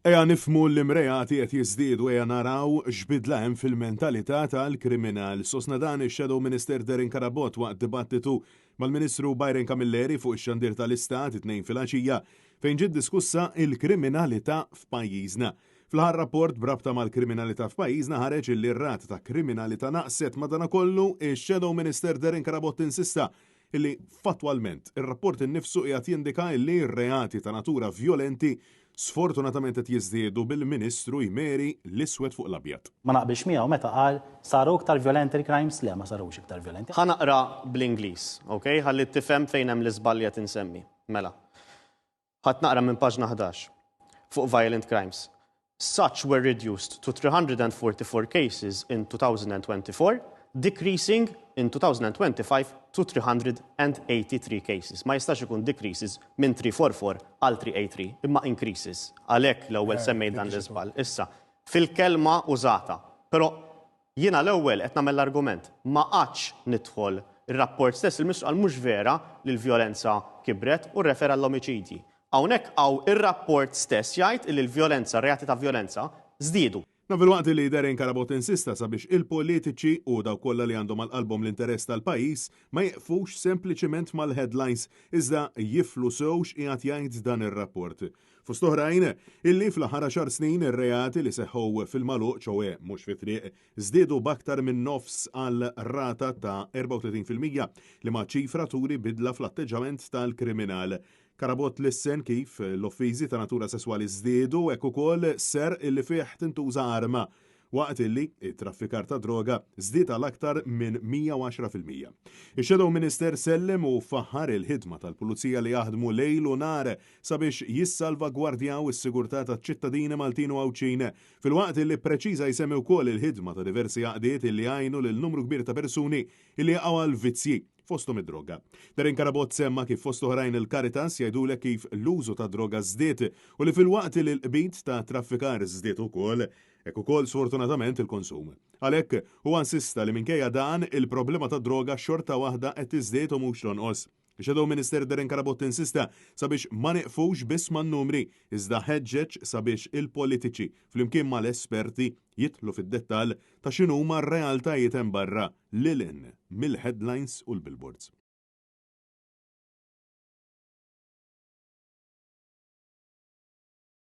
Ejja nifhmu li r-reati qed jiżdiedu, ejja naraw x'bidla hemm fil-mentalità tal-kriminal. Sostna dan ix-Shadow Minister Darren Carabott waqt dibattitu mal-Ministru Byron Camilleri fuq ix-xandir tal-Istat it-Tnejn filgħaxija fejn ġiet diskussa il-kriminalità f'pajjiżna. Fl-aħħar rapport b'rabta mal-kriminalità f'pajjiżna ħareġ illi r-rata ta' kriminalità naqset. Madanakollu, ix-Shadow Minister Darren Carabott insista illi fattwalment ir-rapport innifsu qiegħed jindika illi r-reati ta' natura vjolenti sfortunatament qed jiżdiedu, bil-Ministru jmeri l-iswed fuq l-abjad. Ma naqbilx miegħu meta qal saru iktar vjolenti l-crimes, le, ma sarux iktar vjolenti. Ħa naqra bl-Ingliż, ok? Ħalli tifhem fejn hemm l-iżball li qed insemmi. Mela. Ħadd naqra minn paġna 11 fuq violent crimes. Such were reduced to 344 cases in 2024, decreasing in 2025 to 383 cases. Ma jistax ikun decreases minn 344 għal 383, imma increases. Għalhekk l-ewwel semmejt dan l-iżball. Issa, fil-kelma użata. Però jiena l-ewwel qed nagħmel l-argument, ma qatx nidħol ir-rapport stess, il-Ministru qal mhux vera li l-vjolenza kibret u rrefera l-omiċidji. Hawnhekk hawn ir-rapport stess jgħid li l-vjolenza, reati ta' vjolenza, żdiedu. Dan filwaqt li Darren Carabott insista sabiex il-politiċi u dawk kollha li għandhom għal qalbhom l-interess tal-pajjiż ma jiqfux sempliċiment mal-headlines iżda jiflu sew x'qiegħed jgħid dan ir-rapport. Fost oħrajn, illi fl-aħħar 10 snin ir-reati li seħħu fil-magħluq, ċoè mhux fit-triq, żdiedu b'aktar minn nofs għal rata ta' 34%, liema ċifra turi bidla fl-atteġġament tal-kriminal. Carabott lissen kif l-offiżi ta' natura sesswali żdiedu, hekk ukoll serq illi fih tintuża arma, waqt illi t-traffikar ta' droga żdied għal aktar minn 110%. Ix-Shadow Minister sellem u faħħar il-ħidma tal-Pulizija li jaħdmu lejl u nhar sabiex jissalvagwardjaw is-sigurtà taċ-ċittadini Maltin u Għawdxin, filwaqt illi ppreċiża jsemmi wkoll il-ħidma ta' diversi għaqdiet illi jgħinu lil numru kbir ta' persuni illi jaqgħu għall-vizzji, fosthom id-droga. Darren Carabott semma kif fost oħrajn il-Caritas jgħidulek kif l-użu ta' droga żdied u li filwaqt li l-qbid ta' traffikar żdied ukoll, hekk ukoll sfortunatament il-konsum. Għalhekk, huwa insista li minkejja dan, il-problema tad-droga xorta waħda qed tiżdied u mhux tonqos. Ix-Shadow Minister Darren Carabott insista sabiex ma nieqfux biss man-numri, iżda ħeġġeġ sabiex il-politiċi, flimkien mal-esperti, jidħlu fid-dettall ta' x'inhuma r-realtajiet hemm barra, lil hinn mill-headlines u l-billboards.